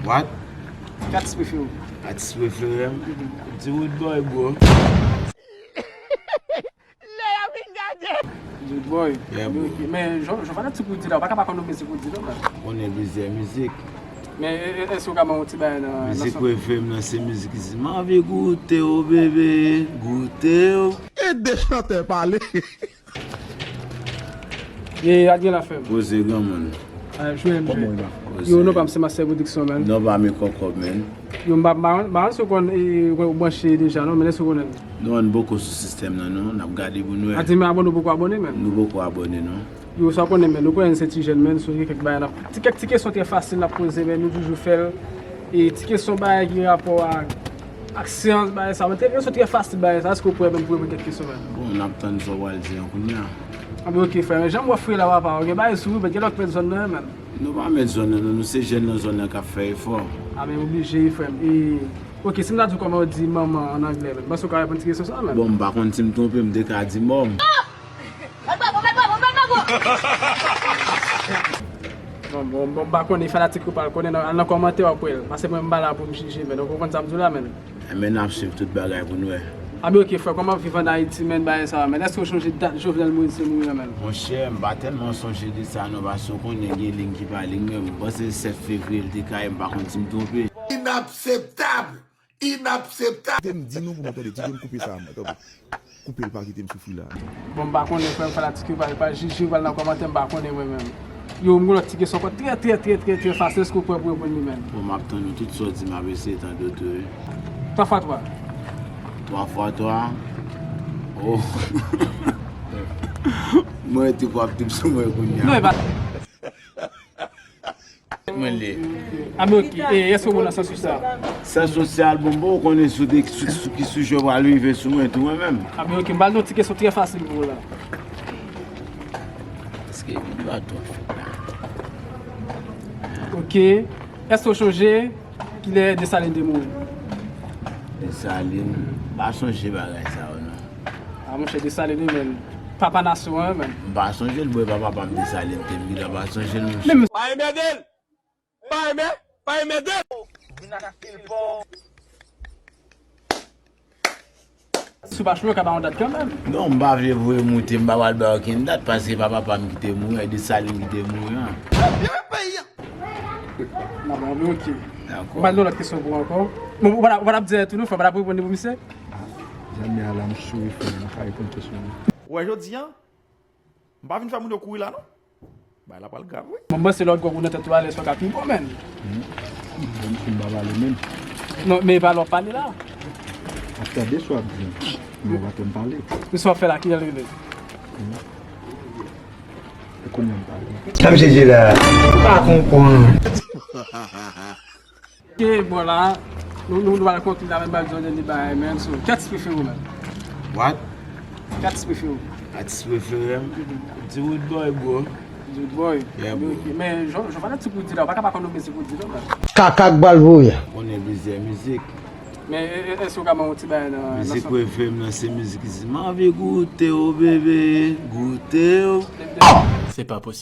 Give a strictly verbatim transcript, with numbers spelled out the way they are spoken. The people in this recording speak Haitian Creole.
What? Ki atis prefere w? Atis prefere m? Di Rude Boy, bro. Lè y ap vin gade. Rude Boy. Yeah, bro. Men, jan, jan fanatik ou di la, ou pa ka pa konn yon mizik ou di non, man. Konnen plizyè mizik. Men, e, e, èske ou ka ban yon ti bagay nan, nan mizik sòt? Prefere m nan se mizik ki di, "M anvi goute w, bebe, goute w." E de chantè pale. E, a gen la fè m. Poze granmoun. Ay, jwe m jwe. Yo, non pa m se Master Production, man. Non pa m e kòkòb, man. Yo, m pa, m pa, m pa si w konn, e, ou branche deja, non, men èske w konnen? Nou, nou poko sou sistèm nan, non. N ap gade pou n wè. A di, men abòne, ou poko abòne, man. Nou poko abòne, non. Yo, sa w konnen, man. Nou konnen se ti jèn, man. So, gen kèk bagay n ap, ti, kèk ti kesyon trè fasil n ap poze, men nou toujou fè l. E ti kesyon bagay ki rapò ak, ak syans, bagay sa. Men ti kesyon trè fasil, bagay sa. Èske w prè, man, pou reponn kèk kesyon, man? Bon, n ap tann sa w pral di an kounye a. A, men oke, frè. Men jan m wè frè la, papa, ou gen bagay sou ou, men gen lòt mèt zòn nan, man. Nou pa mèt zòn nan, non, nou se jèn nan zòn nan k ap fè efò. A, men oblije, frè m. E, oke, si m ta di w kòman yo di manman an anglè, man, m panse w ka reponn ti kesyon sa, man. Bon, m pa konn si m twonpe, m te ka di mom. Bon, bon, bon, m pa konnen, fanatik yo pral konnen, al nan kòmantè w ap wè l. Paske mwen, m pa la pou m jije, man. Ou konprann sa m di w la, man? Enben, n ap swiv tout bagay pou n wè. A, men oke, frè, kòman ap viv ann Ayiti, man, bagay sa, man? Èske w sonje dat Jovenel Moïse te mouri an, man? Monchè, m pa tèlman sonje de sa, non, paske w konnen gen liy ki pa liy, men m panse sèt fevriye l te ka ye, m pa konn si m twonpe. Inapseptab! Inapseptab! Kite m di nou pou nou tande, ti John koupe sa, tanpri. Koupe l, pa kite m soufri la. Bon, m pa konnen, frè m, fanatik yo pral, pral jije, pral nan kòmantè, m pa konnen mwen menm. Yo, m gen lòt ti kesyon ankò trè, trè, trè, trè, trè fasil. Èske w prè pou reponn li, man? Bon, m ap tann ou. Tout sa w di, m ap eseye tande w tou, wi. Twa fwa twa. Twa fwa twa. Oh. Mwen te pwòp tip sou mwen kounye a. Non, e pa. Mwen li. A, men oke. E, èske w bon nan syans sosyal? Syans sosyal, bon, bon, ou konnen sou de, sou, sou ki sijè w pral rive sou mwen tou, mwen menm. A, men oke, m pral nan yon ti kesyon trè fasil pou ou la. Paske videyo a twòp fèt la. Oke. Èske w sonje kilè Desalin te mouri? Desalin, m pa sonje bagay sa yo, non. A, monchè, Desalin, wi, men. Papa nasyon an, men. M pa sonje l, bro, e pa papa m Desalin te, m gentan pa sonje l, monchè. Men m pa enmède l! Pa enmè, pa enmède l! Si w pa chwe, w ka ba yon dat kanmenm. Non, m pa vle voye moute, m pa pral ba okenn dat, paske pa papa m ki te mouri, e Desalin ki te mouri an. N ap anvi, oke. Dakò. M ba nou lòt kesyon pou ou ankò. Bon, ou pa t ap, ou pa t ap di anyen tou non, frè, ou pa t ap reponn li pou misye? Janm a la, m cho wi, frè, m pa reponn kesyon an. Ou wè jodi a, m pa vin fè moun yo kouri la, non. Bagay la pral grav, wi. Bon, m panse lòt gòg ou nan tèt ou alèz, fò w ka pi bon, man. Bon, m fin pa pale menm. Non, men pale w ap pale la. Ap tande sa w ap di. Men w pa tande m pale. Men sa w ap fè la, kilè l rive? E kounye a m pale. Sa misye di la? M pa konprann. Ok, bon la, nou, nou, nou pral konkli la, men m pral di yon dènye bagay, man. So, ki atis prefere w, man? What? Ki atis prefere w? Atis prefere m? Di Rude Boy, bro. Di Rude Boy? Yeah, bro. Ok, men, jan, jan fanatik ou di la, ou pa ka pa konn yon mizik ou di non, man. Kaka k pral voye. Konnen plizyè mizik. Men, e, e, èske ou ka ban yon ti bagay nan, nan mizik sòt? Prefere m nan se mizik ki di, "M anvi goute w, bebe, goute w." Se pa posib.